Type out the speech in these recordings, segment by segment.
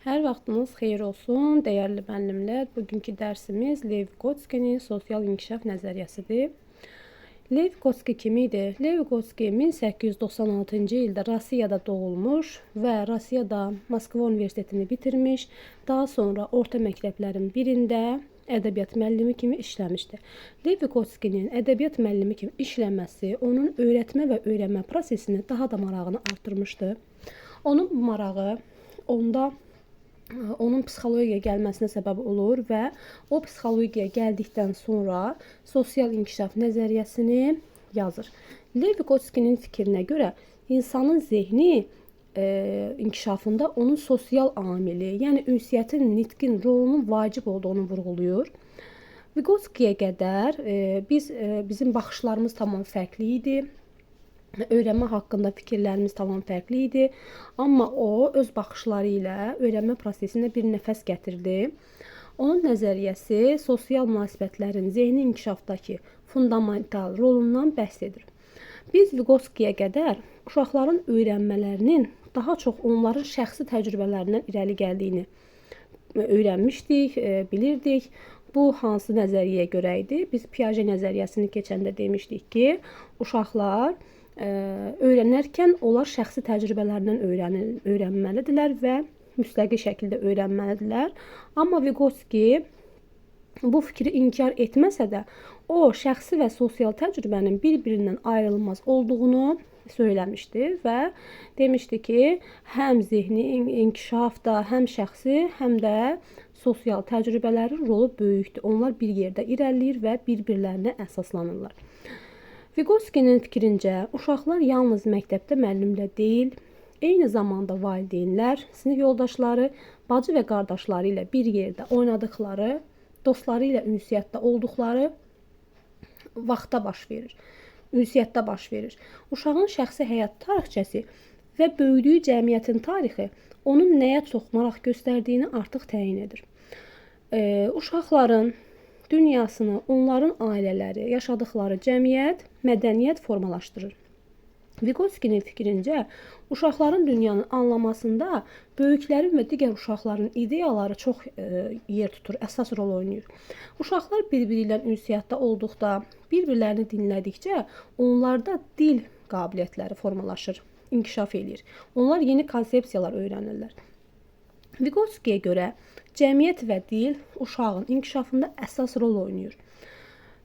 Hər vaxtınız xeyir olsun, dəyərli müəllimlər. Bugünkü dərsimiz Lev Vyqotskinin sosial inkişaf nəzəriyyəsidir. Lev Vyqotski kim idi? Lev Vyqotski 1896-cı ildə Rusiyada doğulmuş və Rusiyada Moskva Universitetini bitirmiş. Daha sonra orta məktəblərin birində ədəbiyyat müəllimi kimi işləmişdi. Lev Vyqotskinin ədəbiyyat müəllimi kimi işləməsi onun öyrətmə və öyrənmə prosesini daha da marağını artırmışdı. Onun bu marağı onda onun psixologiyaya gəlməsinə səbəb olur və o psixologiyaya gəldikdən sonra sosial inkişaf nəzəriyyəsini yazır. Lev Vyqotskinin fikrinə görə insanın zehni inkişafında onun sosial amili, yəni ünsiyyətin, nitqin rolunun vacib olduğunu vurğulayır. Vyqotskiyə qədər bizim baxışlarımız tamam fərqli idi. Öyrənmə haqqında fikirlərimiz tamam fərqli idi. Amma o öz baxışları ilə öyrənmə prosesinə bir nəfəs gətirdi. Onun nəzəriyyəsi sosial münasibətlərin zehni inkişafdakı fundamental rolundan bəhs edir. Biz Vyqotskiyə qədər uşaqların öyrənmələrinin daha çox onların şəxsi təcrübələrindən irəli gəldiyini öyrənmişdik, bilirdik. Bu hansı nəzəriyyəyə görə idi? Biz Piaget nəzəriyyəsini keçəndə demişdik ki, uşaqlar öyrənərkən onlar şəxsi təcrübələrindən öyrənməlidirlər və müstəqil şəkildə öyrənməlidirlər. Amma Vyqotski bu fikri inkar etməsə də, o şəxsi və sosial təcrübənin bir-birindən ayrılmaz olduğunu söyləmişdi və demişdi ki, həm zehni inkişafda, həm şəxsi, həm də sosial təcrübələrin rolu böyükdür. Onlar bir yerdə irəliləyir və bir-birlərinə əsaslanırlar. Vyqotskinin fikrincə, uşaqlar yalnız məktəbdə müəllimlə deyil, eyni zamanda valideynlər, sinif yoldaşları, bacı və qardaşları ilə bir yerdə oynadıqları, dostları ilə ünsiyyətdə olduqları vaxtda baş verir. Ünsiyyətdə baş verir. Uşağın şəxsi həyat tarixçəsi və böyüdüyü cəmiyyətin tarixi onun nəyə çox maraq göstərdiyini artıq təyin edir. Uşaqların dünyasını onların ailələri, yaşadıkları cəmiyyət, mədəniyyət formalaşdırır. Vyqotskinin fikrincə, uşaqların dünyanı anlamasında böyüklərin və digər uşaqların ideyaları çox yer tutur, əsas rol oynayır. Uşaqlar bir-biri ilə ünsiyyətdə olduqda, bir-birlərini dinlədikcə onlarda dil qabiliyyətləri formalaşır, inkişaf eləyir. Onlar yeni konsepsiyalar öyrənirlər. Vyqotskiyə görə cəmiyyət və dil uşağın inkişafında əsas rol oynayır.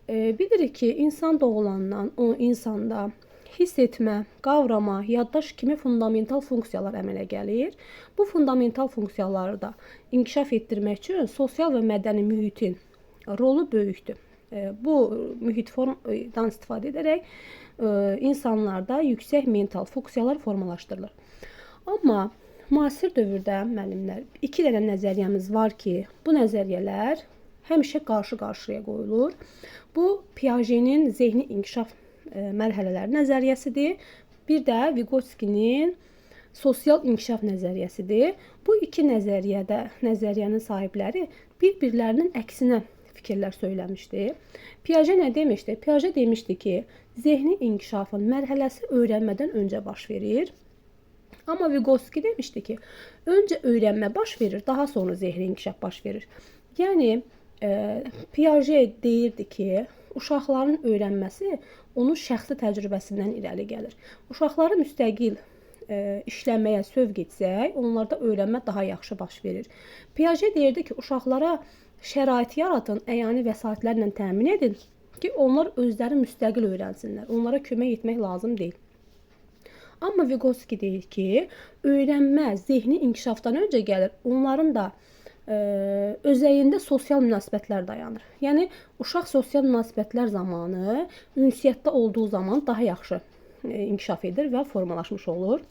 Bilirik ki, insan doğulandan o insanda hiss etmə, qavrama, yaddaş kimi fundamental funksiyalar əmələ gəlir. Bu fundamental funksiyaları da inkişaf etdirmək üçün sosial və mədəni mühitin rolu böyükdür. Bu mühit formdan istifadə edərək insanlarda yüksək mental funksiyalar formalaşdırılır. Amma müasir dövrdə müəllimlər, iki dənə nəzəriyyəmiz var ki, bu nəzəriyyələr həmişə qarşı-qarşıya qoyulur. Bu Piagetin zehni inkişaf mərhələləri nəzəriyyəsidir. Bir də Vyqotskinin sosial inkişaf nəzəriyyəsidir. Bu iki nəzəriyyənin sahibləri bir-birlərinin əksinə fikirlər söyləmişdi. Piaget nə demişdi? Piaget demişdi ki, zehni inkişafın mərhələsi öyrənmədən öncə baş verir. Amma Vyqotski demişdi ki, öncə öyrənmə baş verir, daha sonra zehni inkişaf baş verir. Yəni, Piaget deyirdi ki, uşaqların öyrənməsi onun şəxsi təcrübəsindən irəli gəlir. Uşaqları müstəqil işləməyə sövq etsək, onlarda öyrənmə daha yaxşı baş verir. Piaget deyirdi ki, uşaqlara şərait yaradın, əyani vəsaitlərlə təmin edin ki, onlar özləri müstəqil öyrənsinlər. Onlara kömək etmək lazım deyil. Amma Vyqotski deyir ki, öyrənmə zehni inkişafdan öncə gəlir. Onların da özəyində sosial münasibətlər dayanır. Yəni, uşaq sosial münasibətlər zamanı, ünsiyyətdə olduğu zaman daha yaxşı inkişaf edir və formalaşmış olur.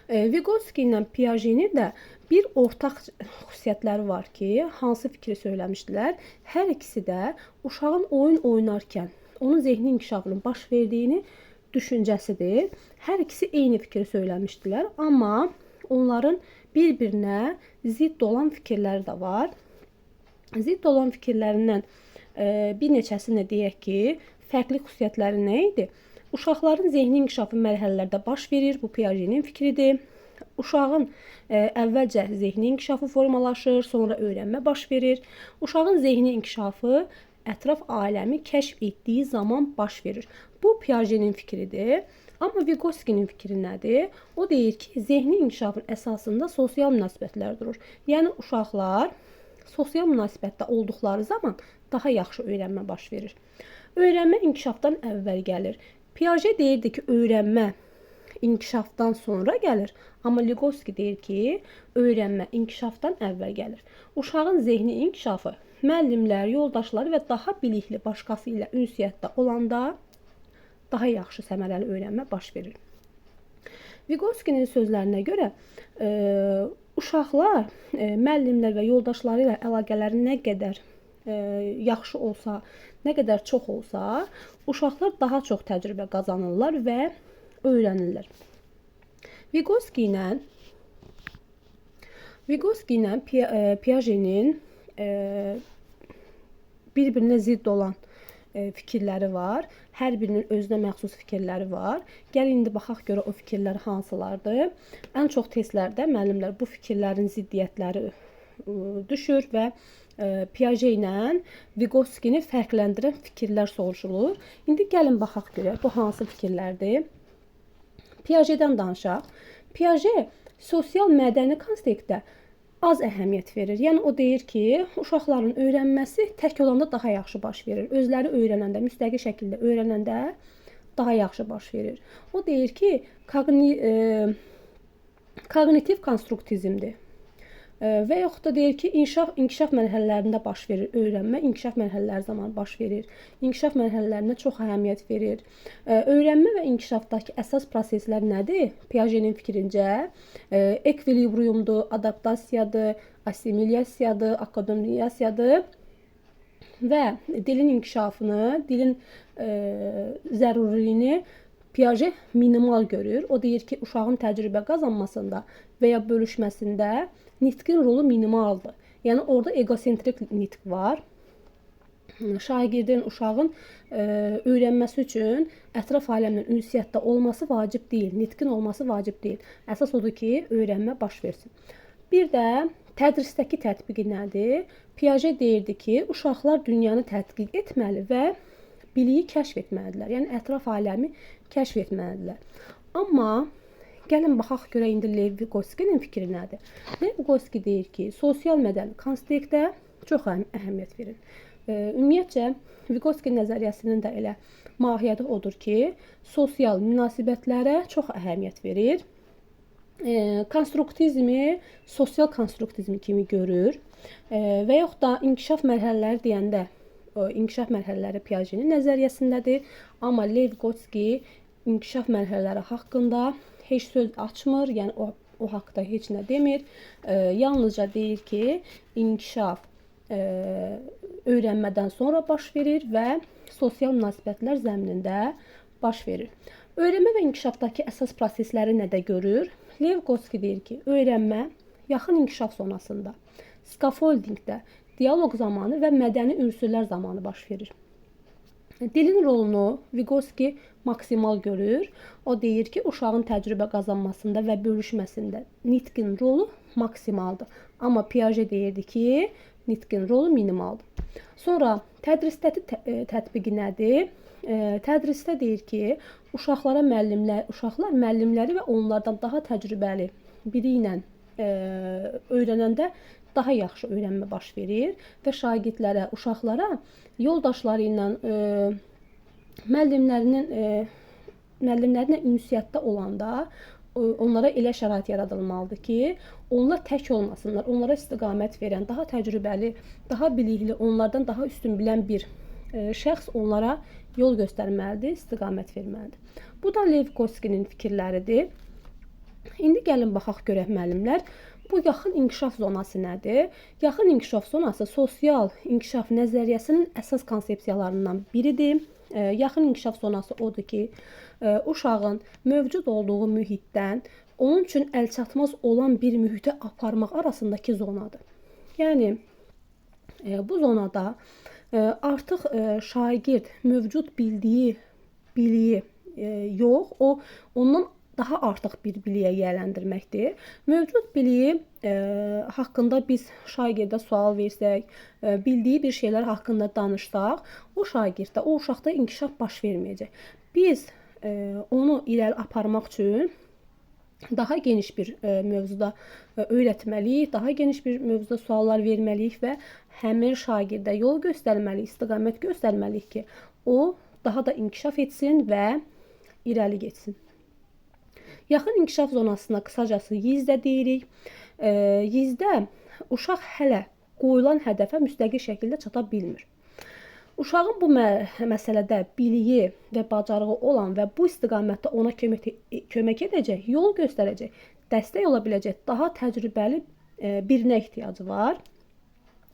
Vyqotski ilə Piagetin də bir ortaq xüsusiyyətləri var ki, hansı fikri söyləmişdilər? Hər ikisi də uşağın oyun oynarkən onun zehni inkişafının baş verdiyini düşüncəsidir. Hər ikisi eyni fikri söyləmişdilər, amma onların bir-birinə zidd olan fikirləri də var. Zidd olan fikirlərindən bir neçəsini deyək ki, fərqli xüsusiyyətləri nə idi? Uşaqların zehni inkişafı mərhələlərdə baş verir. Bu Piagetin fikridir. Uşağın əvvəlcə zehni inkişafı formalaşır, sonra öyrənmə baş verir. Uşağın zehni inkişafı ətraf aləmi kəşf etdiyi zaman baş verir. Bu Piagenin fikridir. Amma Vygotskyinin fikri nədir? O deyir ki, zehni inkişafın əsasında sosial münasibətlər durur. Yəni uşaqlar sosial münasibətdə olduqları zaman daha yaxşı öyrənmə baş verir. Öyrənmə inkişafdan əvvəl gəlir. Piaget deyirdi ki, öyrənmə inkişafdan sonra gəlir. Amma Vygotsky deyir ki, öyrənmə inkişafdan əvvəl gəlir. Uşağın zehni inkişafı müəllimlər, yoldaşları və daha bilikli başqası ilə ünsiyyətdə olanda daha yaxşı səmərəli öyrənmə baş verir. Vygotskyinin sözlərinə görə uşaqlar müəllimlər və yoldaşları ilə əlaqələri nə qədər yaxşı olsa, nə qədər çox olsa, uşaqlar daha çox təcrübə qazanırlar və öyrənirlər. Vygotsky ilə Piagenin bir-birinə zidd olan fikirləri var. Hər birinin özünə məxsus fikirləri var. Gəlin indi baxaq görə o fikirlər hansılardır. Ən çox testlərdə müəllimlər bu fikirlərin ziddiyyətləri düşür və Piaget ilə Vygotskyini fərqləndirən fikirlər soruşulur. İndi gəlin baxaq görək bu hansı fikirlərdir. Piagetdən danışaq. Piaget sosial mədəni kontekstdə az əhəmiyyət verir. Yəni o deyir ki, uşaqların öyrənməsi tək olanda daha yaxşı baş verir. Özləri öyrənəndə, müstəqil şəkildə öyrənəndə daha yaxşı baş verir. O deyir ki, koqnitiv konstruktizmdir. Və yaxud da deyir ki, inkişaf mərhələlərində baş verir öyrənmə, inkişaf mərhələləri zamanı baş verir. İnkişaf mərhələlərinə çox əhəmiyyət verir. Öyrənmə və inkişafdakı əsas proseslər nədir? Piagenin fikrincə ekvilibriumdur, adaptasiyadır, assimilyasiyadır, akademiyasiyadır və dilin inkişafını, dilin zəruriliyini Piaget minimal görür. O deyir ki, uşağın təcrübə qazanmasında və ya bölüşməsində nitqin rolu minimaldır. Yəni orada egosentrik nitq var. Şagirdin, uşağın öyrənməsi üçün ətraf aləmlə ünsiyyətdə olması vacib deyil, nitqin olması vacib deyil. Əsas odur ki, öyrənmə baş versin. Bir də tədrisdəki tətbiqi nədir? Piaget deyirdi ki, uşaqlar dünyanı tədqiq etməli və biliyi kəşf etməlidirlər. Yəni ətraf aləmi kəşf etməlidirlər. Amma gəlin baxaq görək indi Lev Vygotskyinin fikri nədir? Lev Vygotsky deyir ki, sosial mədəni kontekstdə çox əhəmiyyət verir. Ümumiyyətcə Vygotsky nəzəriyyəsinin də elə mahiyyəti odur ki, sosial münasibətlərə çox əhəmiyyət verir. Konstruktizmi sosial konstruktizmi kimi görür və yaxud da inkişaf mərhələləri deyəndə inkişaf mərhələləri Piagenin nəzəriyyəsindədir. Amma Lev Vygotsky inkişaf mərhələləri haqqında heç söz açmır, yəni o haqda heç nə demir. Yalnızca deyir ki, inkişaf öyrənmədən sonra baş verir və sosial münasibətlər zəminində baş verir. Öyrənmə və inkişafdakı əsas prosesləri nədə görür? Lev Vygotsky deyir ki, öyrənmə yaxın inkişaf zonasında, scaffoldingdə, dialoq zamanı və mədəni ünsürlər zamanı baş verir. Dilin rolunu Vygotsky maksimal görür. O deyir ki, uşağın təcrübə qazanmasında və bölüşməsində nitqin rolu maksimaldır. Amma Piaget deyirdi ki, nitqin rolu minimaldır. Sonra tədrisdəki tətbiqi nədir? Tədrisdə deyir ki, uşaqlar müəllimləri və onlardan daha təcrübəli biri ilə öyrənəndə daha yaxşı öyrənmə baş verir və şagirdlərə, uşaqlara yoldaşları ilə müəllimlərinə ünsiyyətdə olanda onlara elə şərait yaradılmalıdır ki, onlar tək olmasınlar, onlara istiqamət verən, daha təcrübəli, daha bilikli, onlardan daha üstün bilən bir şəxs onlara yol göstərməlidir, istiqamət verməlidir. Bu da Lev Vygotskyinin fikirləridir. İndi gəlin baxaq görək müəllimlər, bu yaxın inkişaf zonası nədir? Yaxın inkişaf zonası sosial inkişaf nəzəriyyəsinin əsas konsepsiyalarından biridir. Yaxın inkişaf zonası odur ki, uşağın mövcud olduğu mühitdən onun üçün əlçatmaz olan bir mühitə aparmaq arasındakı zonadır. Yəni bu zonada artıq şagird mövcud bildiyi biliyi yox, o ondan daha artıq bir biliyə yiyələndirməkdir. Mövcud biliyi haqqında biz şagirdə sual versək, bildiyi bir şeylər haqqında danışsaq, o şagirddə, o uşaqda inkişaf baş verməyəcək. Biz onu irəli aparmaq üçün daha geniş bir mövzuda öyrətməliyik, daha geniş bir mövzuda suallar verməliyik və həmin şagirdə yol göstərməliyik, istiqamət göstərməliyik ki, o daha da inkişaf etsin və irəli getsin. Yaxın inkişaf zonasına qısacası YİZ-də deyirik. YİZ-də uşaq hələ qoyulan hədəfə müstəqil şəkildə çata bilmir. Uşağın bu məsələdə biliyi və bacarığı olan və bu istiqamətdə ona kömək edəcək, yol göstərəcək, dəstək ola biləcək daha təcrübəli birinə ehtiyacı var.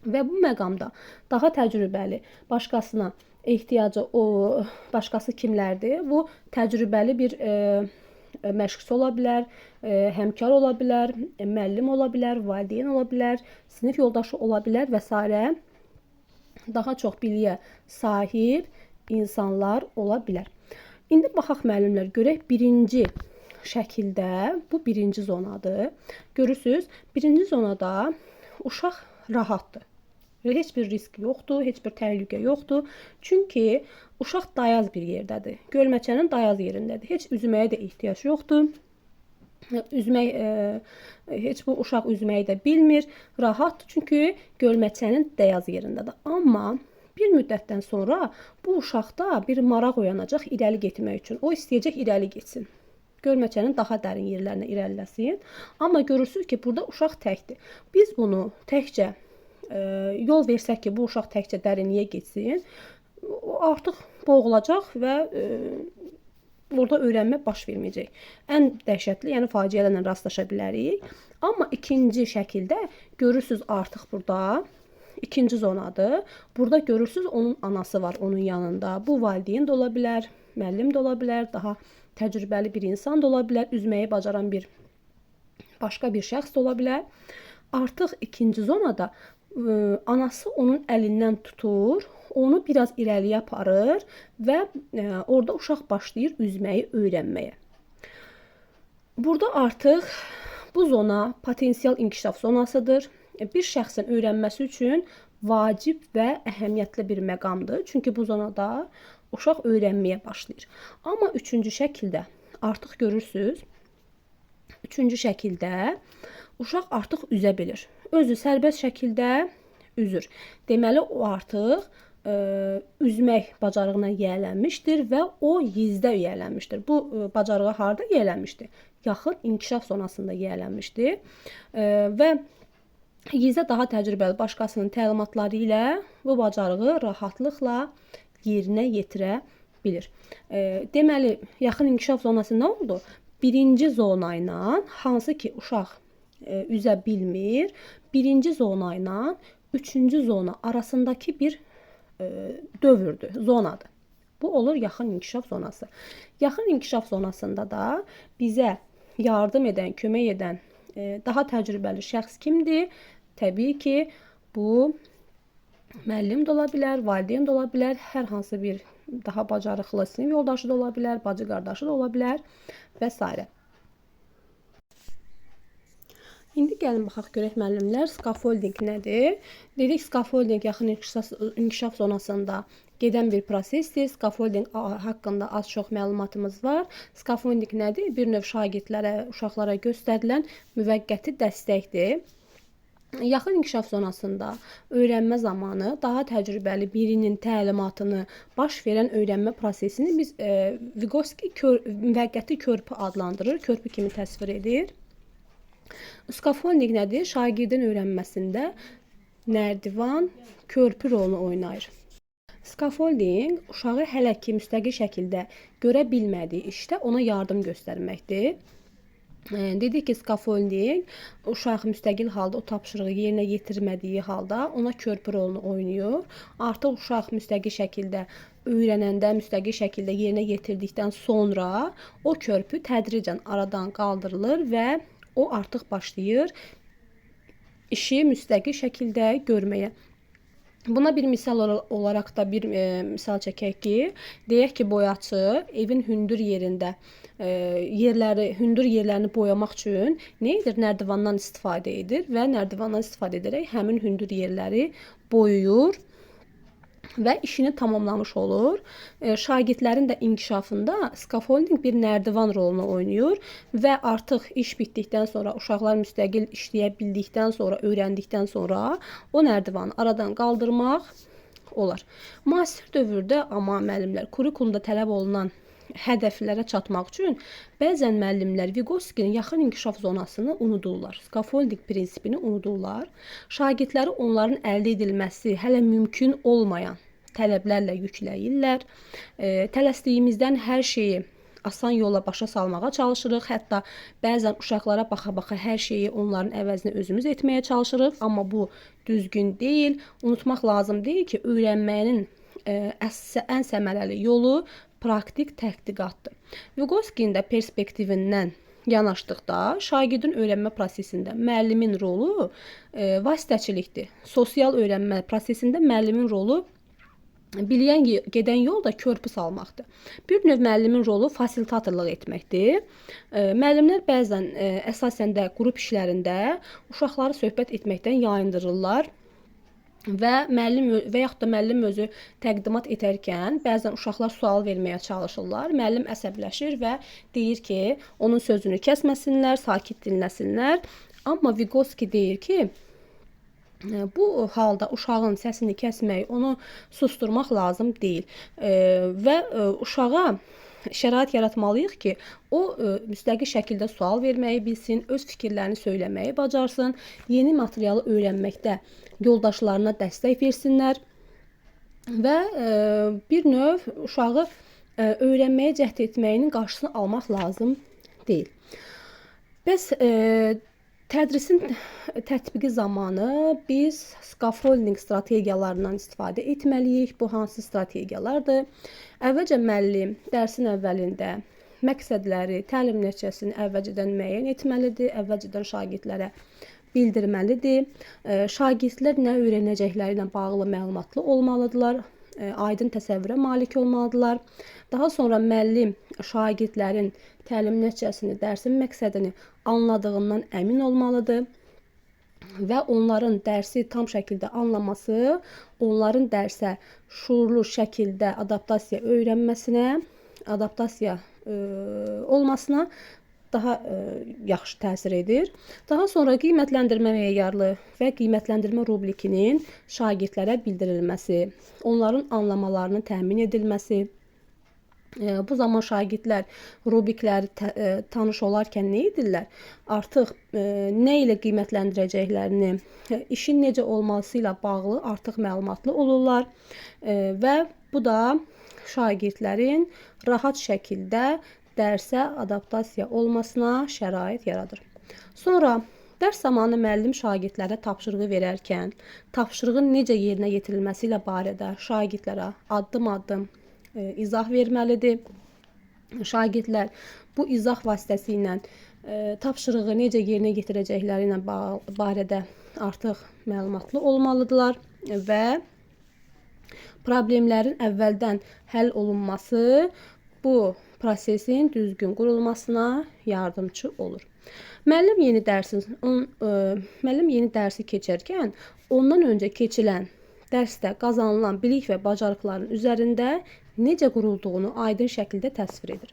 Və bu məqamda daha təcrübəli başqasına ehtiyacı, o başqası kimlərdir? Bu təcrübəli bir məşqçi ola bilər, həmkar ola bilər, müəllim ola bilər, valideyn ola bilər, sinif yoldaşı ola bilər və s. Daha çox biliyə sahib insanlar ola bilər. İndi baxaq müəllimlər, görək birinci şəkildə, bu birinci zonadır. Görürsünüz, birinci zonada uşaq rahatdır. Heç bir risk yoxdur, heç bir təhlükə yoxdur. Çünki uşaq dayaz bir yerdədir. Gölməçənin dayaz yerindədir. Heç üzməyə də ehtiyac yoxdur. Üzmək, heç bu uşaq üzməyi də bilmir. Rahatdır, çünki gölməçənin dayaz yerindədir. Amma bir müddətdən sonra bu uşaqda bir maraq oyanacaq irəli getmək üçün. O istəyəcək irəli getsin. Gölməçənin daha dərin yerlərinə irəliləsin. Amma görürsünüz ki, burada uşaq təkdir. Biz bunu təkcə yol versək ki, bu uşaq təkcə dərinliyə getsin, o artıq boğulacaq və orada öyrənmə baş verməyəcək. Ən dəhşətli, yəni faciələrlə rastlaşa bilərik. Amma ikinci şəkildə görürsünüz artıq burada ikinci zonadır. Burada görürsünüz onun anası var onun yanında. Bu valideyn də ola bilər, müəllim də ola bilər, daha təcrübəli bir insan da ola bilər, üzməyi bacaran bir başqa bir şəxs də ola bilər. Artıq ikinci zonada anası onun əlindən tutur, onu biraz irəliyə aparır və orada uşaq başlayır üzməyi öyrənməyə. Burada artıq bu zona potensial inkişaf zonasıdır. Bir şəxsin öyrənməsi üçün vacib və əhəmiyyətli bir məqamdır. Çünki bu zonada uşaq öyrənməyə başlayır. Amma üçüncü şəkildə artıq görürsünüz, üçüncü şəkildə uşaq artıq üzə bilir. Özü sərbəst şəkildə üzür. Deməli, o artıq üzmək bacarığına yiyələnmişdir və o YİZ-də yiyələnmişdir. Bu bacarığa harda yiyələnmişdir? Yaxın inkişaf zonasında yiyələnmişdir. Və YİZ-də daha təcrübəli başqasının təlimatları ilə bu bacarığı rahatlıqla yerinə yetirə bilir. Deməli, yaxın inkişaf zonası nə oldu? Birinci zona ilə, hansı ki uşaq üzə bilmir, birinci zona ilə üçüncü zona arasındakı bir dövrdür, zonadır. Bu olur yaxın inkişaf zonası. Yaxın inkişaf zonasında da bizə yardım edən, kömək edən daha təcrübəli şəxs kimdir? Təbii ki, bu müəllim də ola bilər, valideyn də ola bilər, hər hansı bir daha bacarıqlı sinif yoldaşı da ola bilər, bacı qardaşı da ola bilər və s. İndi gəlin baxaq görək müəllimlər, scaffolding nədir? Dedik, scaffolding yaxın inkişaf zonasında gedən bir prosesdir. Scaffolding haqqında az çox məlumatımız var. Scaffolding nədir? Bir növ şagirdlərə, uşaqlara göstərilən müvəqqəti dəstəkdir. Yaxın inkişaf zonasında öyrənmə zamanı daha təcrübəli birinin təlimatını, baş verən öyrənmə prosesini biz Vygotsky müvəqqəti körpü adlandırır, körpü kimi təsvir edir. Scaffolding nədir? Şagirdin öyrənməsində nərdivan körpü rolunu oynayır. Scaffolding uşağı hələ ki müstəqil şəkildə görə bilmədiyi işdə ona yardım göstərməkdir. Dedik ki, scaffolding uşaq müstəqil halda o tapşırığı yerinə yetirmədiyi halda ona körpü rolunu oynayır. Artıq uşaq müstəqil şəkildə öyrənəndə, müstəqil şəkildə yerinə yetirdikdən sonra o körpü tədricən aradan qaldırılır və o artıq başlayır işi müstəqil şəkildə görməyə. Buna bir misal olaraq da bir misal çəkək ki, deyək ki, boyaçı evin hündür yerində hündür yerlərini boyamaq üçün nə edir? Nərdivandan istifadə edir və nərdivandan istifadə edərək həmin hündür yerləri boyuyur və işini tamamlamış olur. Şagirdlərin də inkişafında scaffolding bir nərdivan rolunu oynayır və artıq iş bitdikdən sonra, uşaqlar müstəqil işləyə bildikdən sonra, öyrəndikdən sonra o nərdivanı aradan qaldırmaq olar. Müasir dövrdə amma müəllimlər kurikulumda tələb olunan hədəflərə çatmaq üçün bəzən müəllimlər Vygotskyinin yaxın inkişaf zonasını unudurlar. Scaffolding prinsipini unudurlar. Şagirdləri onların əldə edilməsi hələ mümkün olmayan tələblərlə yükləyirlər. Tələsdiyimizdən hər şeyi asan yolla başa salmağa çalışırıq. Hətta bəzən uşaqlara baxa-baxa hər şeyi onların əvəzinə özümüz etməyə çalışırıq. Amma bu düzgün deyil. Unutmaq lazım deyil ki, öyrənmənin ən səmərəli yolu praktik tətbiqatdır. Vygotskyinin də perspektivindən yanaşdıqda şagirdin öyrənmə prosesində müəllimin rolu vasitəçilikdir. Sosial öyrənmə prosesində müəllimin rolu biliyən gedən yolda körpü salmaqdır. Bir növ müəllimin rolu fasilitatorluq etməkdir. Müəllimlər bəzən əsasən də qrup işlərində uşaqları söhbət etməkdən yayındırırlar. Və müəllim və yaxud da müəllim özü təqdimat edərkən bəzən uşaqlar sual verməyə çalışırlar. Müəllim əsəbləşir və deyir ki, onun sözünü kəsməsinlər, sakit dinləsinlər. Amma Vygotsky deyir ki, bu halda uşağın səsini kəsmək, onu susturmaq lazım deyil. Və uşağa şərait yaratmalıyıq ki, o müstəqil şəkildə sual verməyi bilsin, öz fikirlərini söyləməyi bacarsın, yeni materialı öyrənməkdə yoldaşlarına dəstək versinlər və bir növ uşağı öyrənməyə cəhd etməyinin qarşısını almaq lazım deyil. Bəs tədrisin tətbiqi zamanı biz scaffolding strategiyalarından istifadə etməliyik. Bu hansı strategiyalardır? Əvvəlcə müəllim dərsin əvvəlində məqsədləri, təlim nəticəsini əvvəlcədən müəyyən etməlidir, əvvəlcədən şagirdlərə bildirməlidir. Şagirdlər nə öyrənəcəkləri ilə bağlı məlumatlı olmalıdırlar, aydın təsəvvürə malik olmalıdırlar. Daha sonra müəllim şagirdlərin təlim nəticəsini, dərsin məqsədini anladığından əmin olmalıdır və onların dərsi tam şəkildə anlaması, onların dərsə şuurlu şəkildə adaptasiya öyrənməsinə, adaptasiya olmasına daha yaxşı təsir edir. Daha sonra qiymətləndirmə meyarlı və qiymətləndirmə rubrikinin şagirdlərə bildirilməsi, onların anlamalarının təmin edilməsi. Bu zaman şagirdlər rubrikləri tanış olarkən nə edirlər? Artıq nə ilə qiymətləndirəcəklərini, işin necə olması ilə bağlı artıq məlumatlı olurlar və bu da şagirdlərin rahat şəkildə dərsə adaptasiya olmasına şərait yaradır. Sonra dərs zamanı müəllim şagirdlərə tapşırığı verərkən, tapşırığın necə yerinə yetirilməsi ilə barədə şagirdlərə addım-addım izah verməlidir. Şagirdlər bu izah vasitəsilə tapşırığı necə yerinə yetirəcəkləri ilə barədə artıq məlumatlı olmalıdırlar və problemlərin əvvəldən həll olunması bu prosesin düzgün qurulmasına yardımçı olur. Müəllim yeni dərsi keçərkən ondan öncə keçilən dərsdə qazanılan bilik və bacarıqların üzərində necə qurulduğunu aydın şəkildə təsvir edir.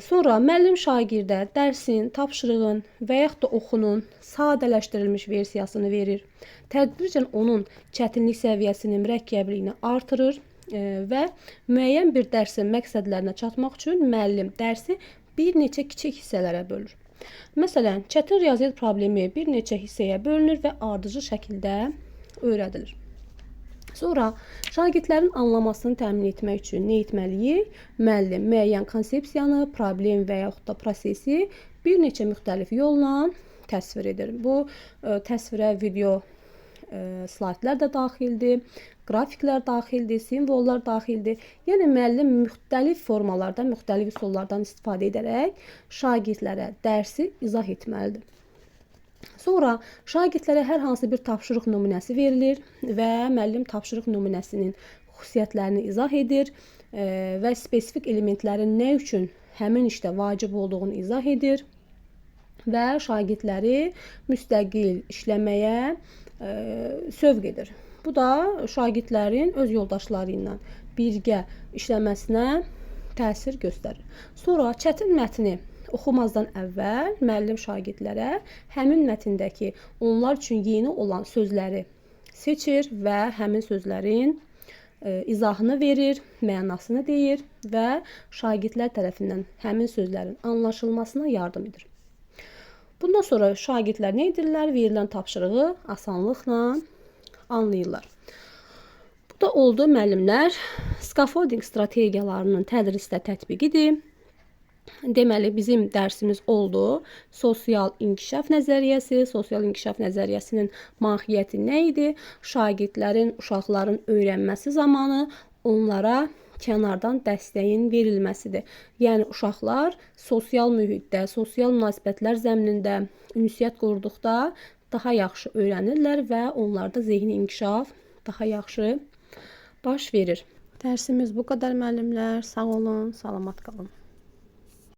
Sonra müəllim şagirdə dərsin, tapşırığın və yaxud da oxunun sadələşdirilmiş versiyasını verir. Tədricən onun çətinlik səviyyəsini, mürəkkəbliyini artırır və müəyyən bir dərsin məqsədlərinə çatmaq üçün müəllim dərsi bir neçə kiçik hissələrə bölür. Məsələn, çətin riyaziyyat problemi bir neçə hissəyə bölünür və ardıcıl şəkildə öyrədilir. Sonra şagirdlərin anlamasını təmin etmək üçün nə etməliyik? Müəllim müəyyən konsepsiyanı, problem və yaxud da prosesi bir neçə müxtəlif yolla təsvir edir. Bu təsvirə video slaydlar da daxildir, qrafiklər daxildir, simvollar daxildir. Yəni müəllim müxtəlif formalarda, müxtəlif üsullardan istifadə edərək şagirdlərə dərsi izah etməlidir. Sonra şagirdlərə hər hansı bir tapşırıq nümunəsi verilir və müəllim tapşırıq nümunəsinin xüsusiyyətlərini izah edir və spesifik elementlərin nə üçün həmin işdə vacib olduğunu izah edir və şagirdləri müstəqil işləməyə sövq edir. Bu da şagirdlərin öz yoldaşları ilə birgə işləməsinə təsir göstərir. Sonra çətin mətni oxumazdan əvvəl müəllim şagirdlərə həmin mətndəki onlar üçün yeni olan sözləri seçir və həmin sözlərin izahını verir, mənasını deyir və şagirdlər tərəfindən həmin sözlərin anlaşılmasına yardım edir. Bundan sonra şagirdlər nə edirlər? Verilən tapşırığı asanlıqla anlayırlar. Bu da oldu müəllimlər scaffolding strategiyalarının tədrisdə tətbiqidir. Deməli, bizim dərsimiz oldu sosial inkişaf nəzəriyyəsi. Sosial inkişaf nəzəriyyəsinin mahiyyəti nə idi? Şagirdlərin, uşaqların öyrənməsi zamanı onlara kənardan dəstəyin verilməsidir. Yəni uşaqlar sosial mühitdə, sosial münasibətlər zəminində ünsiyyət qurduqda daha yaxşı öyrənirlər və onlarda zehni inkişaf daha yaxşı baş verir. Dərsimiz bu qədər müəllimlər. Sağ olun, salamat qalın.